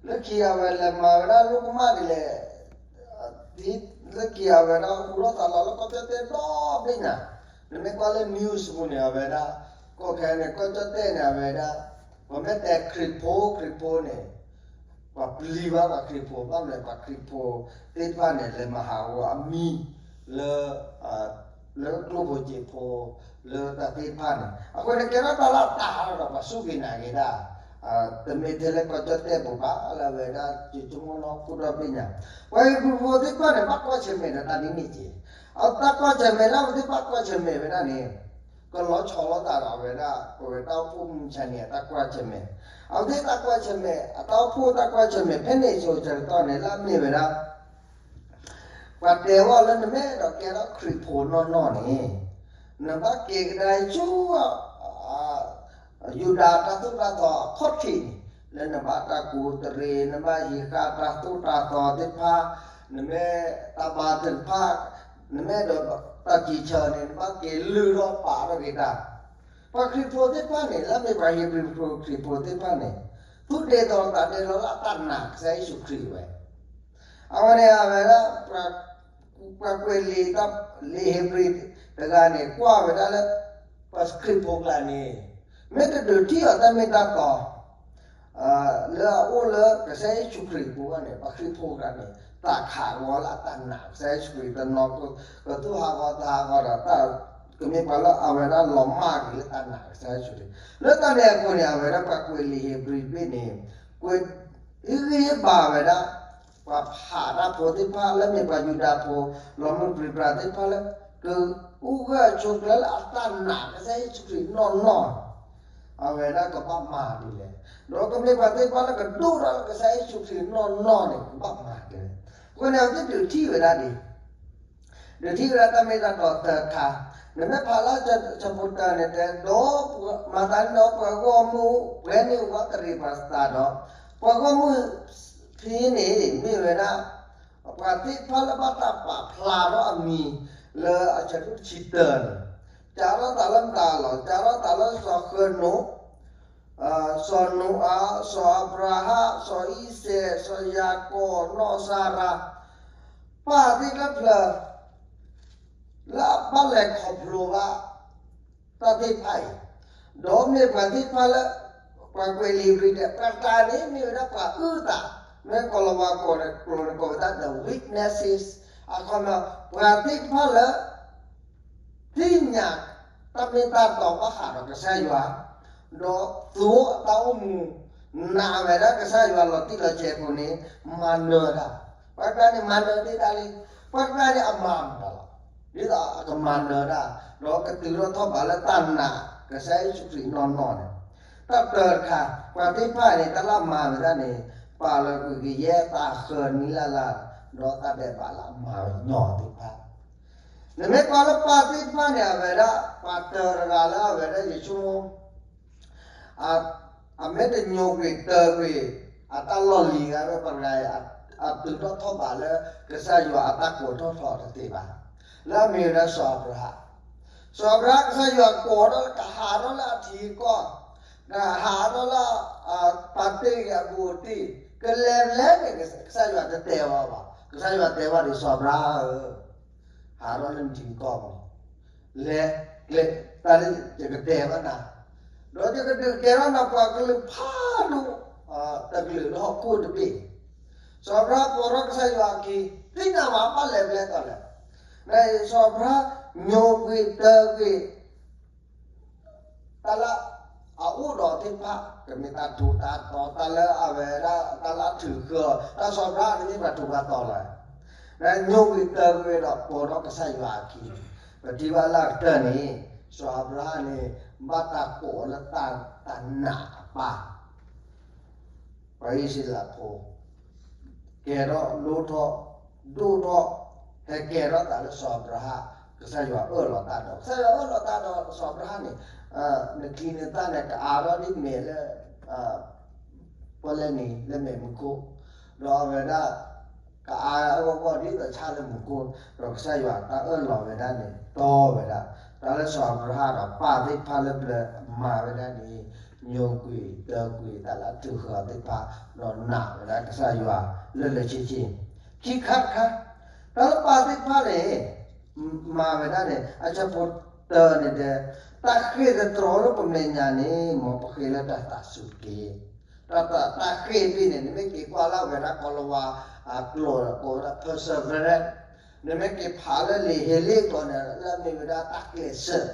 လၢခံအဝဲလဲၤမၤဝဲဒၣ်လိၣ်ကမၣ်ဒ်လဲၣ်, လၢခံအဝဲဒၣ်ဟူထီၣ်သးလီၤလၢကီၢ်ကၠီၣ်တဲၣ်ဒီဘ့ၣ်ညါ, နမ့ၢ်ကွၢ်လၢ news ပူၤန့ၣ် အဝဲဒၣ် ကီၢ်ခဲန့ၣ် ကီၢ်ကၠီၣ်တဲၣ်န့ၣ် အဝဲဒၣ် ပမ့ၢ်တဲခရံာ်ဖိ ခရံာ်ဖိန့ၣ် ပှၤပျံၤဘၣ်ပှၤခရံာ်ဖိ ဘၣ်မနုၤလဲၣ် ပှၤခရံာ်ဖိသ့ၣ်တဖၣ်န့ၣ် လဲၤမၤဟးဂီၤအမံၤလၢ လၢကျိၣ်ဖိစ့ဖိ လၢတၢ်သ့ၣ်တဖၣ်န့ၣ် အဃိန့ၣ် ကဲထီၣ်တၢ်လၢအတၢ်ဟးထီၣ်ဒီးပှၤစူၢ်က့ၤနာ်က့ၤတၢ်, တမ့ၢ်ထဲလၢကီၢ်ကၠီၣ်တဲၣ်ပူၤဘၣ် လၢအဝဲဒၣ် ယဆိကမိၣ်လၢဟီၣ်ခိၣ်ဒီဘ့ၣ်ညါ, ပှၤဟ့းဘြံၤဖိသ့ၣ်တဖၣ်န့ၣ် ဘၣ်ကွၢ်ဆၢၣ်မဲာ်ဒီးတၢ်ဒ်န့ၣ်က့ၤ, အတၢ်ကွၢ်ဆၢၣ်မဲာ်လၢအဝဲသ့ၣ်ဘၣ်ကွၢ်ဆၢၣ်မဲာ်ဝဲဒၣ်န့ၣ် ကလီၤဆီလိာ်သးဒီးအဝဲဒၣ် ပဝဲတၢ်အိၣ်ဖှိၣ်မုၢ်ဆါန့ၣ် အတၢ်ကွၢ်ဆၢၣ်မဲာ်, အဝဲသ့ၣ်တၢ်ကွၢ်ဆၢၣ်မဲာ် အတၢ်အိၣ်ဖှိၣ်တၢ်ကွၢ်ဆၢၣ်မဲာ် ဖဲန့ၣ်ဆိဆၢကတီၢ်န့ၣ် လၢအမ့ၢ်ဝဲဒၣ် ပှၤတဲဝဲလၢနမ့ၢ်အဲၣ်ဒိးကဲထီၣ်ခရံာ်ဖိနီၢ်နီၢ်န့ၣ် နဘၣ်က့ၤကဒါဆူ ယူဒၤတၢ်သိၣ်တၢ်သီအခီၣ်ထံးန့ၣ် လၢနဘၣ်တၢ်ကူးတရံး နဘၣ်ဟံးဃာ်တၢ်သိၣ်တၢ်သီသ့ၣ်တဖၣ်, နမ့ၢ်တၢ်ဘါသ့ၣ်တဖၣ်, နမ့ၢ်အဲၣ်ဒိးတၢ်စံးဆၢန့ၣ် နဘၣ်က့ၤလုၢ်ထီၣ်ပာ်ထီၣ်က့ၤတၢ်, ပှၤခရံာ်ဖိသ့ၣ်တဖၣ်န့ၣ် လၢအမ့ၢ်ပှၤဟ့းဘြံၤဖိခရံာ်ဖိသ့ၣ်တဖၣ်န့ၣ် သူၣ်ဒ့ဒီးသးဒ့လီၤလၢအတၢ်နာ်ကစၢ်ယ့ၣ်ၡူးခရံာ်ဝဲ အဝဲန့ၣ်အဝဲဒၣ် ပှၤကွဲးလံာ် လံာ်ဧ့ၤဘြံၤတဂၤန့ၣ် ကွၢ်ဝဲဒၣ်လၢ ပှၤခရံာ်ဖိကျါန့ၣ် မ့ၢ်တဒုးထံၣ်အီၤတၢ်မ့ၢ်တၢ်တီ လၢအအိၣ်လၢကစၢ်ယ့ၣ်ၡူးခရံာ်အပူၤန့ၣ် ပှၤခရံာ်ဖိကျါန့ၣ် သးခးဂီၤလၢအတၢ်နာ်ကစၢ်ယ့ၣ်ၡူးခရံာ်တနီၤ ကသူၣ်ဟးဂီၤသးဟးဂီၤဒီး ကမ့ၢ်ပှၤလၢအဝဲဒၣ်လီၤမၢ်က့ၤလၢတၢ်နာ်ကစၢ်ယ့ၣ်ၡူးခရံာ် လၢတၢ်န့ၣ်အဃိန့ၣ် အဝဲဒၣ်ပှၤကွဲးလံာ်ဧ့ၤဘြံၤတဘ့ၣ်န့ၣ် ကွဲး ဟ့ၣ်ဂံၢ်ဟ့ၣ်ဘါဝဲဒၣ် ပှၤဖးတၢ်ဖိသ့ၣ်တဖၣ်လၢမ့ၢ်ပှၤယူဒၤဖိ လီၤမုၢ်ပြံပြါသ့ၣ်တဖၣ်လၢ ကအူးဂၢၢ်ဆိးကျၢၤလၢအတၢ်နာ်ကစၢ်ယ့ၣ်ၡူးခရံာ်နီၢ်နီၢ် အဝဲဒၣ်ကဘၣ်မၤဒ်လဲၣ်, ဒီးကမ့ၢ်ပှၤသ့ၣ်တဖၣ်လၢကဒိၣ်ထီၣ်လၢကစၢ်ယ့ၣ်ၡူးခရံာ်နီၢ်နီၢ်န့ၣ် ကဘၣ်မၤဒ်လဲၣ်. အဃိန့ၣ် အဝဲသ့ၣ်ဒုးထံၣ်ဝဲဒၣ်ဒ် ဒုးထံၣ်ဝဲဒၣ်တၢ်မ့ၢ်တၢ်တီသၢခါ, နမ့ၢ်ဖးလၢဆၢဖိတၢန့ၣ်တဲ ဒီးမၤသးဒ်န့ၣ်ဒီးပှၤဂီၢ်မုၢ် ပှဲၤန့ၢ်ဝဲတရံးပှၤသးဒီး ပှၤဂီၢ်မုၢ်ဖဲန့ၣ်မ့ၢ်ဝဲဒၣ် ပှၤသ့ၣ်တဖၣ်လၢဘၣ်တၢ်ပာ်ဖျါထီၣ်အမံၤလၢအဆၢဒိၣ်တဆံတၢန့ၣ်, စးထီၣ်သးလၢမတၤလီၤ, စးထီၣ်သးလၢစီၤဃၢနိၣ် စီၤနိအၤ, စီၤအၤဘြၤဟၣ်, စီၤအံၤစဲး, စီၤယၤကိာ်, နီၢ်စၤရၤ, ပၢ်သ့ၣ်တဖၣ် လၢအဘၣ်လဲၤခီဖျိဘၣ် တၢ်သ့ၣ်တဖၣ်အံၤ, ဒီးမ့ၢ်ပှၤသ့ၣ်တဖၣ်လၢ ပှၤကွဲးလံာ်ဧ့ၤဘြံၤတဲ ပှၤတၢ်န့ၣ်မ့ၢ်ဝဲဒၣ်ပှၤအုၣ်သး, မ့ၢ်ကီၤလၤဝါကိးကျိာ်န့ၣ် ကိးဝဲဒၣ် the witnesses, အခီပညီ ပှၤသ့ၣ်တဖၣ်လၢ သ့ၣ်ညါတၢ်မ့ၢ်တၢ်တီဘၣ်ဃးဒီးကစၢ်ယွၤ, ဒီးသူအတၢ်အိၣ်မူ နာ်ဝဲဒၣ်ကစၢ်ယွၤလီၤတံၢ်လီၤဆဲးအဃိန့ၣ် မၤနၢၤတၢ်, ပှၤတၢ်န့ၣ်မၤနၢၤသ့တၢ်လံ, ပှၤတၢ်န့ၣ်အမၤမတၤလီၤ, ဒ်သိးအကမၤနၢၤတၢ်, ဒီးကတုၤထီၣ်ထီၣ်ဘးလၢတၢ်နာ်ကစၢ်ယ့ၣ်ၡူးခရံာ်နီၢ်နီၢ်န့ၣ်, တၢ်တၢတခါ, ပှၤသ့ၣ်တဖၣ်န့ၣ် တၢ်လၢမၤဝဲဒၣ်န့ၣ် ပာ်လီၤကွံာ်ကယဲၢ်တၢ်ဃၢနံၤလၢ်လၢ်, ဒီးတၢ်ဒဲးဘးလၢအမၤညီသ့ၣ်တဖၣ် နမ့ၢ်ကွၢ်လၢပၢ်သ့ၣ်တဖၣ်န့ၣ် အဝဲဒၣ် ပှၤတၢတဂၤလၢအဝဲဒၣ်ယဆိကမိၣ် အမ့ၢ်တညိကွံာ်တၢကွံာ် အတၢ်လီၢ်လံၤဂၤဝဲပှၤတဂၤအံၤ အတုၤထီၣ်ထီၣ်ဘးလၢ ကစၢ်ယွၤအတၢ်ကိးထီၣ်ထီတသ့ဘၣ်, လၢအမ့ၢ်ဝဲဒၣ်စီၤအၤဘြၤဟၣ်, စီၤအၤဘြၤဟၣ်ကစၢ်ယွၤကိးထီၣ်လၢကဟးထီၣ်လၢအထံအကီၢ်, ကဟးထီၣ်လၢ ပာ်တ့ၢ်အဘူးအတံၢ်, ကလဲၤဖဲလဲၣ်န့ၣ် ကစၢ်ယွၤတတဲဝဲဘၣ်, ကစၢ်ယွၤတဲဝဲဒ်စီၤအၤဘြၤဟၣ်ဧၢ ဟးထီၣ်လၢနထံကီၢ်ပူၤ, လဲၤကျဲတၢ်လၢယကတဲဘၣ်နၤ, ဒီးယကဒုးကဲထီၣ်နၤပှၤကလုာ်ဖးဒိၣ် တကလုာ်လၢဟီၣ်ခိၣ်တဘ့ၣ်, စီၤအၤဘြၤဟၣ်ပိာ်ထီၣ်ကစၢ်ယွၤအခံ, သ့ၣ်ညါဘၣ်ဘၣ်လဲၤဖဲလဲၣ်တီလဲၣ်, နစီၤအၤဘြၤဟၣ်ညိကွံာ်တၢကွံာ် တၢ်လၢအအိၣ်ဒီးသ့ၣ်တဖၣ် ကမ့ၢ်တၢ်ထူးတၢ်တီၤ တၢ်လၢအဝဲဒၣ် တၢ်လၢအထုးဃၢၤအီၤ တၢ်စီၤအၤဘြၤဟၣ်တမ့ၢ်ပှၤထူးပှၤတီၤလီၤ, ညိကွံာ်တၢကွံာ်ဒီးပိာ်ထီၣ်ကစၢ်ယွၤအခံ, ပထံၣ်ဘၣ်လၢအကတၢၢ်န့ၣ် စီၤအၤဘြၤဟၣ်န့ၣ် ဘၣ်တၢ်ကိးလၢတၢ်နာ်အပၢ် ပှၤအံၣ်စရ့လးဖိ ကဲထီၣ်လိၣ်ထီၣ် ဒိၣ်ထီၣ် ဟဲကဲထီၣ်သးလၢစီၤအၤဘြၤဟၣ်, ကစၢ်ယွၤအၢၣ်လီၤတၢ်ဒီး ကစၢ်ယွၤအၢၣ်လီၤတၢ်ဒီးစီၤအၤဘြၤဟၣ်န့ၣ်, နချံနသၣ်န့ၣ် ကအါထီၣ်ဒ်မဲးလၢ ပီၣ်လဲၣ်နံၤလၢမဲးမူခိၣ်, ဒီးအဝဲဒၣ် ကအါအဂီၢ်ဂီၢ်ဒ်သိးဆၣ်လၢမူခိၣ်, ဒီးကစၢ်ယွၤတၢ်အၢၣ်လီၤဝဲဒၣ်န့ၣ် တီဝဲဒၣ်, တၢ်လၢစီၤအၤဘြၤဟၣ်ဒီးပၢ်သ့ၣ်တဖၣ်လၢပျၢၤအမၤဝဲဒၣ်န့ၣ် ညိကွံာ်တၢကွံာ်တၢ်လၢအထုးဃာ်အီၤသ့ၣ်တဖၣ်, ဒီးနာ်ဝဲဒၣ်ကစၢ်ယွၤလၢလၢဆ့ဆ့. ခံခါတခါ, တၢ်လၢပၢ်သ့ၣ်တဖၣ်န့ၣ် မၤဝဲဒၣ်န့ၣ် အဆၢဖိတၢန့ၣ်တဲ, တၢ်ဃ့ၢ်တတြီလၢပမဲာ်ညါန့ၣ် မ်ပဃ့လၢတၢ်သးစူၤတက့ၢ်. တၢ်သး တၢ်ဃ့ၢ်ဖဲန့ၣ် နမ့ၢ်က့ၤကွၢ်လၢအဝဲဒၣ်ကိလၤဝါအကျိာ်ဒီး ကိးဝဲဒၣ် perseverance, နမ့ၢ်က့ၤဖးလၢလံာ်ဧ့ၤဘြံၤကျိာ်န့ၣ် လၢအမ့ၢ်ဝဲဒၣ်တၢ်ကျဲးစၢး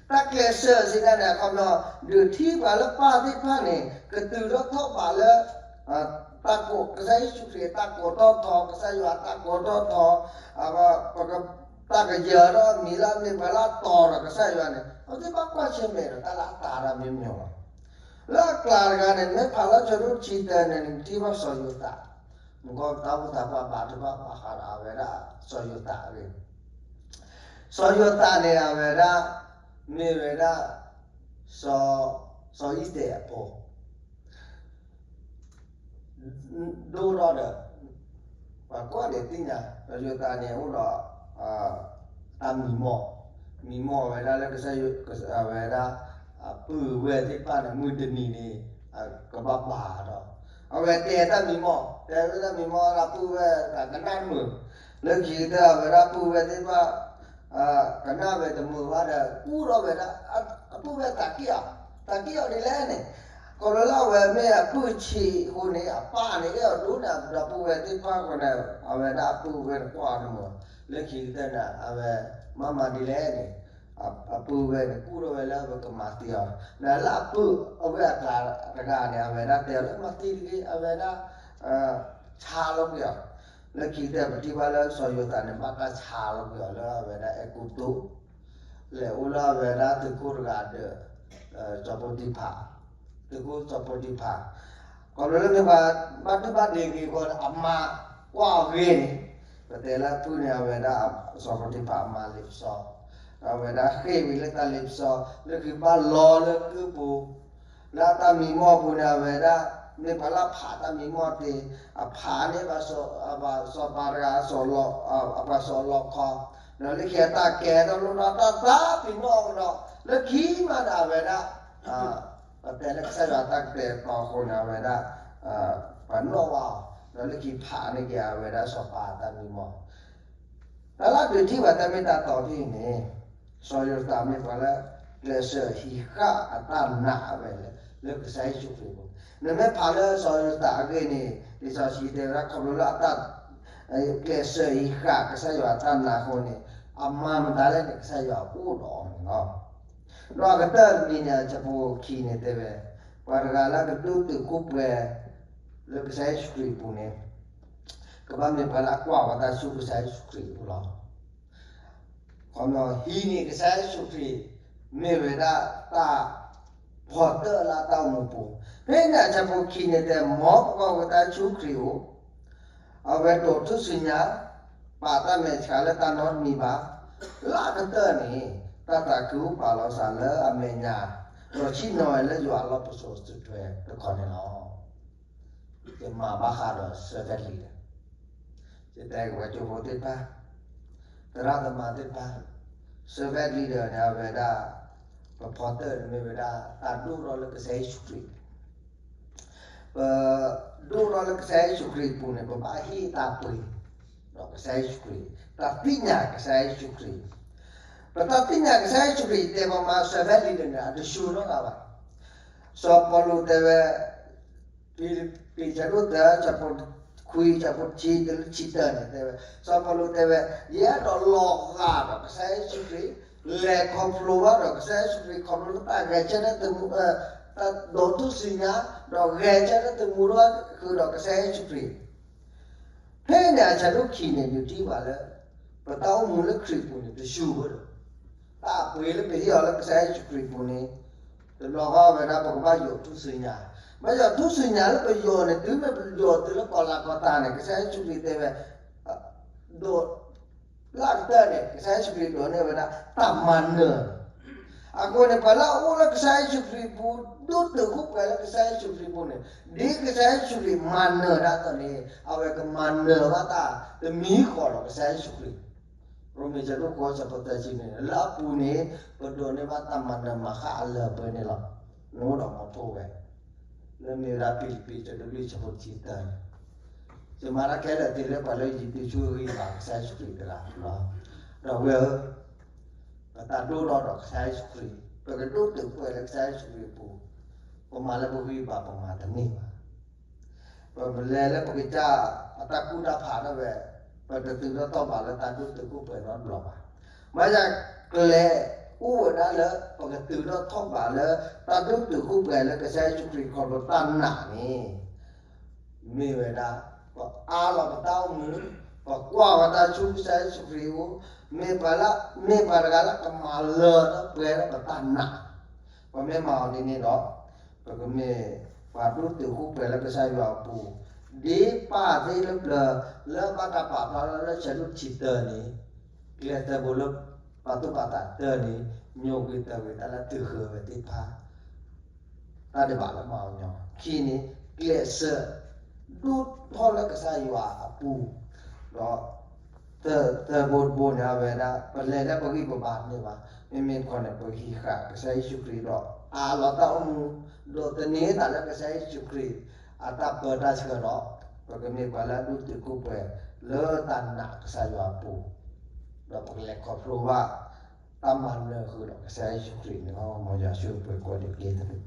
တၢ်ကျဲးစၢးစံးဒၣ်န့ၣ် အခီပညီ ဒုးထံၣ်ပှၤလၢပၢ်သ့ၣ်တဖၣ်န့ၣ် ကတုၤထီၣ်ထီၣ်ဘးလၢ တၢ်ကိး ကစၢ်ယ့ၣ်ၡူးခရံာ်အတၢ်ကိးထီၣ်ထီ, ကစၢ်ယွၤအတၢ်ကိးထီၣ်ထီ, ပက တၢ်ကယၢၤထီၣ်အမံၤလၢအမ့ၢ်ပှၤလၢအတီၤဒီးကစၢ်ယွၤန့ၣ် အဝဲသ့ၣ်ဘၣ်ကွၢ်ဆၢၣ်မဲာ်ဒီးတၢ်လၢအတၢ်ရၤမံၤမံၤလီၤ. လၢအကျါတဂၤန့ၣ် နမ့ၢ်ဖးလၢဆၢဒိၣ်တဆံတၢန့ၣ် နကထံၣ်ဘၣ်စီၤယိၤသး, မ့ၢ်ကီၢ်တၢ်အိၣ်သးပှၤဘၣ်တဘၣ်ဘၣ်ဃးဒီးအဝဲဒၣ်စီၤယိၤသးအဂ့ၢ်, စီၤယိၤသးန့ၣ် အဝဲဒၣ် မ့ၢ်ဝဲဒၣ် စီၤ စီၤအံၤစဲးအဖိ ဒိၣ်ထီၣ်ဒီး ပှၤကိးဂၤဒဲးသ့ၣ်ညါ စီၤယိၤသးန့ၣ်အိၣ်ဒီး တၢ်မံမီၢ်, မံမီၢ်ဝဲဒၣ်လၢကစၢ်ယွၤ အဝဲဒၣ် အပုၢ်ဝဲၢ်သ့ၣ်တဖၣ်န့ၣ် မုၢ်တနံၤန့ၣ် ကဘၣ်ဘါဒီး အဝဲတဲတၢ်မံမီၢ်, တဲဝဲတၢ်မံမီၢ်ဒီးအပုၢ်ဝဲၢ်သ့ၣ်တဖၣ်ကနၣ်တမုာ်, လၢခံကတၢၢ်အဝဲဒၣ်ပုၢ်ဝဲၢ်သ့ၣ်တဖၣ် ကနၣ်ဝဲတမုာ်ဘၣ်ဒီး ကူၣ်ထီၣ်ဝဲဒၣ် အပုၢ်ဝဲၢ်သးကံၣ်အီၤ, သးကံၣ်အီၤဒ်လဲၣ်န့ၣ်, ခီဖျိလၢအဝဲမ့ၢ်အပုၢ်ဆံးအဃိန့ၣ် အပၢ်န့ၣ်အဲၣ်အီၤဒိၣ်န့ၣ် ဒီပုၢ်ဝဲၢ်သ့ၣ်တဖၣ်အဃိန့ၣ် အဝဲဒၣ်အပုၢ်ဝဲၢ်န့ၣ်ကွၢ်အီၤတမုာ်, လၢခံကတၢၢ်န့ၣ် အဝဲမၤမၤဒ်လဲၣ်န့ၣ် အပုၢ်ဝဲၢ်န့ၣ် ကူၣ်ထီၣ်ဝဲလၢအဝဲကမၤသံအီၤ, ဒီးလၢအပုၢ်အဝဲၢ်အကျါတဂၤန့ၣ် အဝဲဒၣ်တဲအီၤလၢမၤသံတဂ့ၤ အဝဲဒၣ် ဆါလီၤကွံာ်အီၤ, လၢခံကတၢၢ်ပထံၣ်ဘၣ်လၢစီၤယိၤသးန့ၣ် ဘၣ်တၢ်ဆါလီၤကွံာ်အီၤလၢအဝဲဒၣ်အဲၤကူပတူး, လဲၤအိၣ်လၢအဝဲဒၣ်သုးခိၣ်တဂၤဒီး စီၤပိတံဖၤ, သုးခိၣ်စီၤပိတံဖၤ, ခီဖျိလၢမ့ၢ်ပှၤဘၣ်ဒုၣ်ဘၣ်ဒ့ဂ့ၤအဃိ အမါကွၢ်အီၤဂ့ၤန့ၣ်, ပတဲလၢအပုၢ်န့ၣ် အဝဲဒၣ်စီၤပိတံဖၤအမါလ့ပစီ, ဒီးအဝဲဒၣ်ဃ့ၢ်ဝံၤလၢတၢ်လ့ပစီ လၢခံဘၣ်လီၤလၢကုၢ်ပူၤ လၢအတၢ်မံမီၢ်ပူၤန့ၣ် အဝဲဒၣ် မ့ၢ်ပှၤလၢအဖးတၢ်မံမီၢ်သ့, အဖးန့ၢ် စီၤပၤတဂၤ အပှၤစီၤလီခီ, ဒီးလၢခံအတၢ်ကဲထီၣ်လိၣ်ထီၣ်တၢ်သးပ့ၤနီၣ်ဒီး လၢခံမးဒီးအဝဲဒၣ် ပတဲလၢကစၢ်ယွၤတၢ်ကတဲာ်ကတီၤအဃိန့ၣ် အဝဲဒၣ် ပှၤနီၣ်ဝဲအီၤ, ဒီးလၢခံဖးန့ၢ်က့ၤအဝဲဒၣ်စီၤပၤအတၢ်မံမီၢ် တၢ်လၢဒုးထံၣ်ဘၣ်တၢ်မ့ၢ်တၢ်တီဖဲအံၤန့ၣ်, စီၤယိၤသးမ့ၢ်ပှၤလၢ ကျဲးစၢးဟံးဃာ်အတၢ်နာ်ဝဲလၢ လၢကစၢ်ယ့ၣ်ၡူးခရံာ်အပူၤ, နမ့ၢ်ဖးလၢစီၤယိၤသးအဂ့ၢ်န့ၣ် လံာ်စီဆှံတဲဝဲဒၣ်ခီဖျိလၢအတၢ် ကျဲးစၢးဟံးဃာ်ကစၢ်ယွၤအတၢ်နာ်အဃိန့ၣ်, အမၤမတၤလဲၣ်န့ၣ် ကစၢ်ယွၤအိၣ်ဒီးအီၤန့ၣ်လီၤ. ဒီးအကတၢၢ်တမံၤန့ၣ် အဆၢဖိခံန့ၣ်တဲဝဲ, ပှၤတဂၤလၢအကဒိၣ်တုာ်ခိၣ်ပှဲၤ လၢကစၢ်ယ့ၣ်ၡူးခရံာ်အပူၤန့ၣ် ကဘၣ်မ့ၢ်ပှၤလၢအကွၢ်ဝဲတၢ်ဆူကစၢ်ယ့ၣ်ၡူးခရံာ်အပူၤလီၤ. ခီမီ ဟံးန့ၢ်ကစၢ်ယ့ၣ်ၡူးခရံာ် မ့ၢ်ဝဲဒၣ်တၢ်ဖီတၢၣ်လၢအတၢ်အိၣ်မူပူၤ, ဖဲန့ၣ်အဆၢဖိခံန့ၣ်တဲ မ်ပကီၢ်ဝဲတၢ်ဆူခရံာ်အအိၣ်, အဝဲဒိးထူၣ်စုညါ ပာ်တၢ်မဲာ်ဆှးလၢတၢ်နီတမံၤဘၣ်, လၢအကတၢၢ်န့ၣ် တၢ်သးခုအိၣ်ပာ်လီၤစှၤလၢအမဲာ်ညါ, ဒီးဆ့ၣ်နီၤဝဲလၢယွၤအလီၢ်ပစိာ်စုထွဲတခီန့ၣ်လီၤ. ယမၤဘၣ်ဃးဒီး servant leader, ယတဲက့ၤပှၤကၠိဖိသ့ၣ်တဖၣ်, သရၣ်သမါသ့ၣ်တဖၣ်, servant leader န့ၣ် အဝဲဒၣ် ပဖီတၢၣ်န့ၣ်မ့ၢ်ဝဲဒၣ် တၢ်ဒိၣ်ထီၣ်လၢကစၢ်ယ့ၣ်ၡူးခရံာ် ပဒိၣ်ထီၣ်လၢကစၢ်ယ့ၣ်ၡူးခရံာ်အပူၤန့ၣ် ပဘၣ်ဟ့ၣ်တၢ်ပှ့ၤ ဒီးကစၢ်ယ့ၣ်ၡူးခရံာ်, တၢ်သ့ၣ်ညါကစၢ်ယ့ၣ်ၡူးခရံာ်, ပတၢ်သ့ၣ်ညါကစၢ်ယ့ၣ်ၡူးခရံာ် တဲပှၤမၤ servant leader န့ၣ် အတဆူၣ်ထီၣ်ဂၤဘၣ်. စီၤပီလူးတဲဝဲ ဖံလံးပံး ဆၢဒိၣ်သၢ ဆၢဖိခွံ ဆၢဖိတဆံ တုၤလၢတဆံတၢန့ၣ် တဲဝဲ, စီၤပီလူးတဲဝဲ, ယအဲၣ်ဒိးလီၤဂာ်ဒီးကစၢ်ယ့ၣ်ၡူးခရံာ်, လဲၤခီဖျိဘၣ်ဒီးကစၢ်ယ့ၣ်ၡူးခရံာ် ခီဖျိလၢတၢ်ဂဲၤဆၢထၢၣ်သမူ, တၢ်ဒိးထူၣ်စုညါ, ဒီးဂဲၤဆၢထၢၣ်သမူထီၣ်ဃုာ်ဒီးကစၢ်ယ့ၣ်ၡူးခရံာ် ဖဲန့ၣ်အဆၢဒိၣ်ခံန့ၣ် ဒုးထံၣ်ဘၣ်လၢ ပတၢ်အိၣ်မူလၢခရံာ်ပူၤန့ၣ် တဆူၣ်ဝဲဒီး တၢ်အပှ့ၤလၢပဟ့ၣ်အီၤလၢကစၢ်ယ့ၣ်ၡူးခရံာ်ပူၤန့ၣ် တဘျီဃီဝဲဒၣ်ပကဘၣ်ယိးထူၣ်စုညါ, ဘၣ်ယိးထူၣ်စုညါလၢပယိးန့ၣ် တုၤမ့ၢ်ပယိးတုၤလၢကီၤလၤကီၤတၢ်န့ၣ် ကစၢ်ယ့ၣ်ၡူးခရံာ်တဲဝဲ ဒိး လၢအကတၢၢ်န့ၣ် ကစၢ်ယ့ၣ်ၡူးခရံာ်ဒိးန့ၢ်ဝဲဒၣ်တၢ်မၤနၢၤ အဃိန့ၣ် ပှၤလၢအအိၣ်လၢကစၢ်ယ့ၣ်ၡူးခရံာ်ပူၤ ဒိၣ်တုာ်ခိၣ်ပှဲၤလၢကစၢ်ယ့ၣ်ၡူးခရံာ်ပူၤန့ၣ် ဒ်ကစၢ်ယ့ၣ်ၡူးခရံာ်မၤနၢၤဒၣ်အသိးန့ၣ် အဝဲကမၤနၢၤဘၣ်တၢ်တမံၤဃီဒီးကစၢ်ယ့ၣ်ၡူးခရံာ်, ရိမ့ၤဆၢဒိၣ်ဃိးဆၢဖိသၢဆံန့ၣ် လၢအပူၤန့ၣ် ပဒိးန့ၢ်ဘၣ်တၢ်မၤနၢၤမၤဃၣ်အလၢအပှဲၤန့ၣ်လီၤ. နအိၣ်ဒီးမီၤထိဝဲ, လၢမ့ၢ်ဝဲဒၣ်ဖံလံးပံး အဆၢဒိၣ်လွံၢ် အဆၢဖိတဆံတၢန့ၣ်, ယမၤတၢ်ခဲလၢာ်သ့လၢပှၤလၢယံၤတုၤဆူဂံၢ်ဘါကစၢ်ယ့ၣ်ၡူးခရံာ်တဂၤလီၤ. ဒီးဝဲဧၢ, ပတၢ်ဒိၣ်ထီၣ်ဒီးကစၢ်ယ့ၣ်ၡူးခရံာ်, ပကဒိၣ်တုာ်ခိၣ်ပှဲၤလၢကစၢ်ယ့ၣ်ၡူးခရံာ်အပူၤ, ပမၤလၢပဂံၢ်ဘါပမၤတန့ၢ်ဘၣ်. ပမ့ၢ်လဲၤလၢပကစၢ်အတၢ်ကူၣ်တၢ်ဖးဒၣ်ဝဲ, ပတတုၤထီၣ်ထီၣ်ဘးလၢတၢ်ဒိၣ်တုာ်ခိၣ်ပှဲၤနီတဘျီဘၣ်. မ့ၢ်ယကျဲအိၣ်ဝဲဒၣ်လၢ ပကတုၤထီၣ်ထီၣ်ဘးလၢ တၢ်ဒိၣ်တုာ်ခိၣ်ပှဲၤလၢကစၢ်ယ့ၣ်ၡူးခရံာ်ခီဖျိတၢ်နာ်န့ၣ် မ့ၢ်ဝဲဒၣ် ပအါလီၤပတၢ်အိၣ်မူ, ပကွၢ်ဝဲတၢ်ဆူကစၢ်ယ့ၣ်ၡူးခရံာ်အအိၣ်, မ့ၢ်ပှၤလၢ မ့ၢ်ပှၤတဂၤလၢကမၤလၢထီၣ်ပှဲၤထီၣ်ပတၢ်နာ်, ပမ့ၢ်မၤအီၤဒ်န့ၣ်ဒီး ပကမ့ၢ်ပှၤဒိၣ်တုာ်ခိၣ်ပှဲၤလၢကစၢ်ယွၤအပူၤ, ဒ်ပၢ်သ့ၣ်လၢပျၢၤ လၢဘၣ်တၢ်ပာ်ဖျါထီၣ်လၢဆၢဒိၣ်တဆံတၢန့ၣ်, ကျဲသၢဘိလၢ ပာ်သူၣ်ပာ်သးတၢန့ၣ်, ညိကွံာ်တၢ်ဝံၤတၢ်လၢတုၤဃုာ်ဝဲသ့ၣ်တဖၣ် တၢ်ဒဲးဘးလၢမၤအီၤညီ, ခံန့ၣ် ကျဲးစၢး ဒိၣ်ထီၣ်လၢကစၢ်ယွၤအပူၤ, ဒီး သၢဘိတဘိန့ၣ် အဝဲဒၣ် ပလဲၤလၢပဂံၢ်ပဘါတန့ၢ်ဘၣ်, မ့မ့ၢ်တခီန့ၣ် ပဟံးဃာ်ကစၢ်ယ့ၣ်ၡူးခရံာ်ဒီး အးလီၤတၢ်အိၣ်မူ, ဒီးသန့ၤသးလၢကစၢ်ယ့ၣ်ၡူးခရံာ် အတၢ်ပၢတၢ်ဆှၢဒီး ပကမ့ၢ်ပှၤလၢအဒိၣ်တုာ်ခိၣ်ပှဲၤ လၢတၢ်နာ်ကစၢ်ယွၤအပူၤ, ဒီးပကလဲၤခီဖျိဘၣ် တၢ်မၤနၢၤဃုာ်ဒီးကစၢ်ယ့ၣ်ၡူးခရံာ်န့ၣ်လီၤ. မ်ယွၤဆိၣ်ဂ့ၤပှၤကိးဂၤဒဲးတက့ၢ်.